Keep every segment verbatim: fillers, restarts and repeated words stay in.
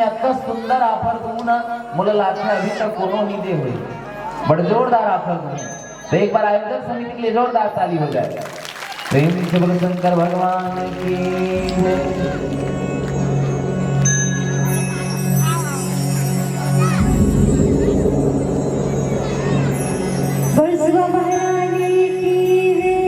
अतना सुंदर offer दूं ना, मोला लागथे अभी तक कोनो नइ दे होही। बड़ जोरदार offer दूं। तो एक बार आयोजक समिति के लिए जोरदार ताली हो जाए। प्रेम से बोलो शंकर भगवान की जय। बोल शिवा महारानी की जय।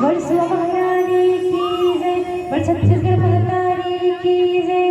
बोल शिवा महारानी की जय, बोल छत्तीसगढ़ महतारी की जय।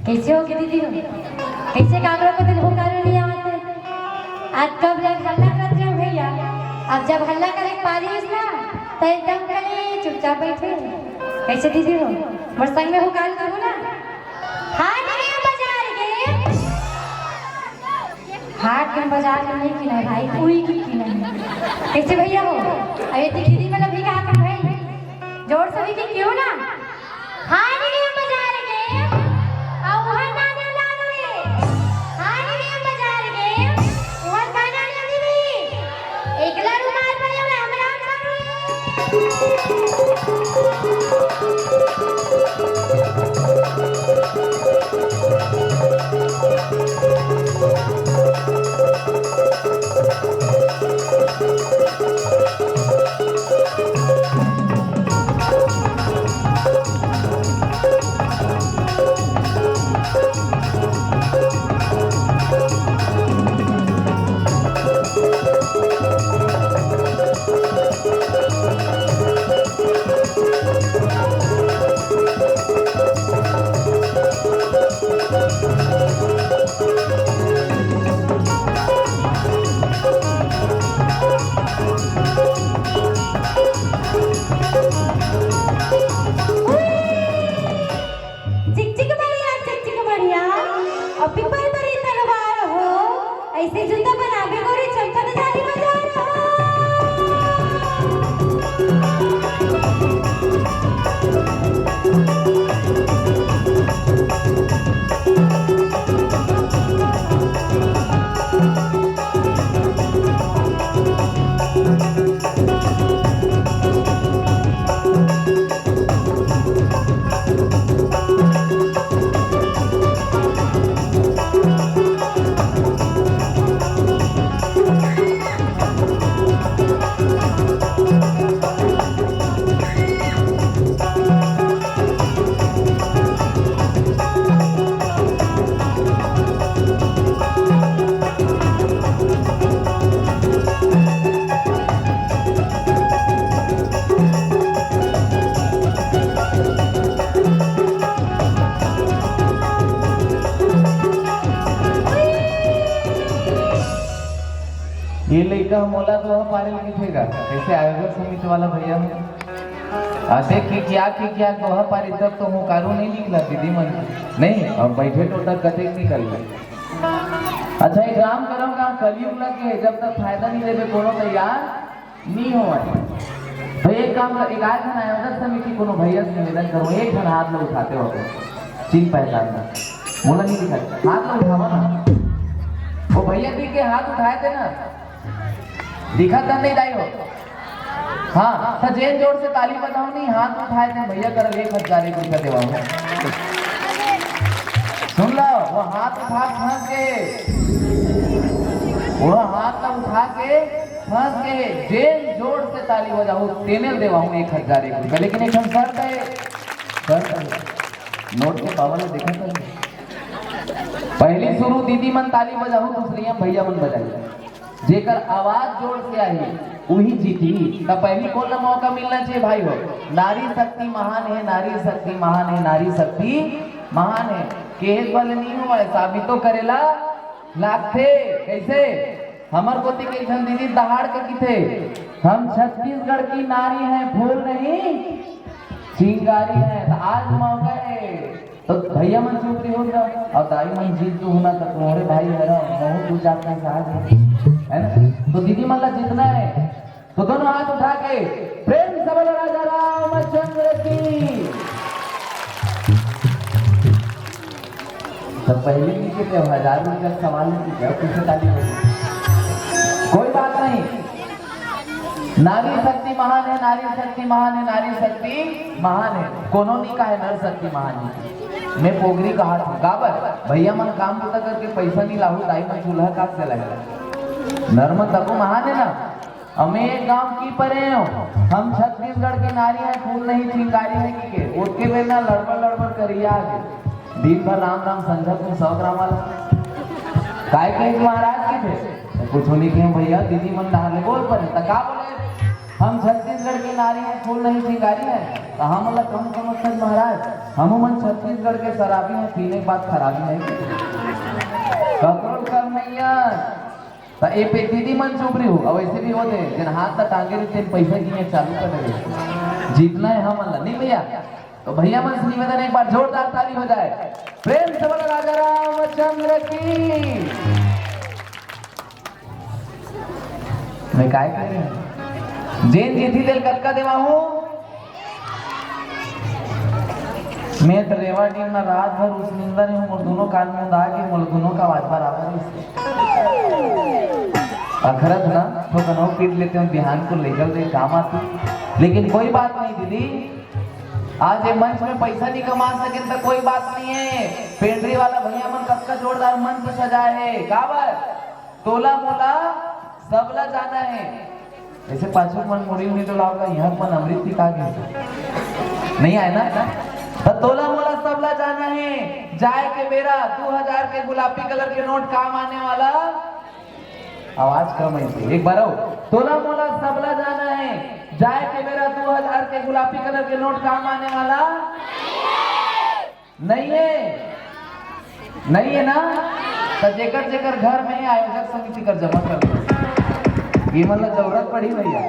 कइसे हो गे दीदी हो? कइसे काकरो के दिल हुकारो नइ आवत हे? आज कब ले हल्ला करत रहे भइया, अब जब हल्ला करे के पारी होइस ना, त एकदम कहीं चुपचाप बइठे। कइसे दीदी हो? मोर संग में हुकार करहू ना? हाट गे बजार गे। हाट गे बजार गे नइ किने भाई, उही के किने। कइसे भइया हो? अरे दीदी मन अभी कहा कर भाई, जोर से भी कि क्यों ना? हाट गे बजार गे, अउ उहर नाना लान ले। हाट गे बजार गे, उहर का नाना दीदी? एकला रुमाल परे हवे, हमरा चिकचिक बढ़िया, चिकचिक बढ़िया, अउ पीपर तरी तलवार हो, अइसे जूता बनाबे गोरी, चमचम ताली बजा रहा। ये लइका मोला दोहा पारे ल कहिथे गा, कइसे आयोजक समिति वाला भइया हो? अते कि क्या, कि क्या दोहा पारी, तब तो हुकारू नइ निकला दीदी मन। नहीं, अब बइठे टोटा कतेक निकल गए। अच्छा, एक काम करव का, कलयुग लग गे, जब तक फायदा नइ लेबे कोनो तैयार नइ होवय। त एक काम कर, एक आध झन आयोजक समिति कोनो भइया से निवेदन करव, एक झन हाथ ल उठाते हो, चिन्ह पहचान में। मोला नइ दिखत, हाथ ल उठावा ना। वो भइया जी के हाथ उठाए थे ना, दिखत नइ दाई हो। हाँ, त जेन जोर से ताली बजाव नहीं, हाथ उठाए थे भइया कर एक हजार एक रुपया देवा हूँ। सुन लो, वो हाथ उठा फंस गए, वो हाथ उठा के फंस गए। जेन जोर से ताली बजाव, तेने देवा हूँ एक हजार एक रुपया, लेकिन एक ठन शर्त है, शर्त है, नोट के पावर देखा था। पहली शुरू दीदी मन ताली बजाहू, दूसरी हम भइया मन बजाई। जेकर आवाज जोर से आही, उही जीती। त पहली कोन ला मौका मिलना चाहिए भाई हो? नारी शक्ति महान है, नारी शक्ति महान है, नारी शक्ति महान है। केहे वाले नहीं हो, साबित तो करेला लागथे। कैसे? हमर कोती के एक झन दीदी दहाड़ के किथे, "हम छत्तीसगढ़ की नारी हैं, फूल नहीं चिंगारी हैं।" त आज मौका है, तो भइया मन चुप रही हो ना, अउ दाई मन जीत दू ना, त तुम्हारे भाई हरा, महू दू चार पैसा आ जाए, है ना? तो दीदी मन ला जीतना है, तो दोनों हाथ उठा के प्रेम से बोलो राजा रामचंद्र की। तो पहले नीचे पे हजार रुपये का सवाल नहीं किया, पीछे ताली बजी। कोई बात नहीं, नारी शक्ति महान है, नारी शक्ति महान है, नारी शक्ति महान है। कोनो नहीं कहे नर शक्ति महान है। मैं पोगरी कहा था, काबर? भइया मन काम बुता करके पैसा नहीं लाहू, दाई मन चूल्हा काट के लाए। नर मन तको महान है ना। हम एक गांव की परे हो, हम छत्तीसगढ़ के नारी है, फूल नहीं चिंगारी है कि के। ओतके बेर ना लड़बड़ लड़बड़ करिया आ गे। दिन भर राम राम संझा तुम सौ ग्राम वाला। काय कहे महाराज की थे? तो कुछ नहीं कहे भइया, दीदी मन डहार ले बोल परे। त का बोले? हम छत्तीसगढ़ के नारी है, फूल नहीं चिंगारी है। तो हमन ला कम समझथस महाराज, हमू मन छत्तीसगढ़ के शराबी हैं, पीने के बाद खराबी है। ककरो कम नहीं है। तो ए पे दीदी मन चुप रही हो, अब ऐसे भी होते हैं, जिन हाथ तक आगे रही, तेन पैसा की चालू कर दे। जीतना है हमन ला, नहीं भैया? तो भैया मन से निवेदन, एक बार जोरदार ताली हो जाए, प्रेम से बोलो राजा रामचंद्र की। मैं काय कह रहे हैं? जेन जीती तेल कतका देवा हूँ। मैं तो रेवा डीम में रात भर उस निंदा नहीं हूँ, मोर दोनों कान मुंदा के, मोर दोनों का आवाज बराबर है। अखरत ना, तो कनो पीट लेते हैं, बिहान को लेकर दे काम आती। लेकिन कोई बात नहीं दीदी, आज ये मंच में पैसा नहीं कमा सके तो कोई बात नहीं है। पेंड्री वाला भैया मन कतका जोरदार मंच सजाए है, काबर? तोला मोला सबला जाना है। ऐसे पाछू मन मुड़ी उड़ी डोलावगा, यहाँ मन अमृत की का गए? नहीं आए ना? तो तोला मोला सबला जाना है, जाए के बेरा दो हजार के गुलाबी कलर के नोट काम आने वाला। आवाज कम है, एक बार आओ। तोला मोला सबला जाना है, जाए के बेरा दो हजार के गुलाबी कलर के नोट काम आने वाला नहीं है, नहीं है ना? तो जेकर जेकर घर में है, आयोजक समिति कर जमा कर दो। ये मन ला जरूरत पड़ी भैया,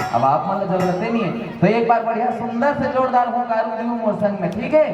अब आप मन ला जरूरत ही नहीं है। तो एक बार बढ़िया सुंदर से जोरदार हुंकारू दियो मोर संग में, ठीक है?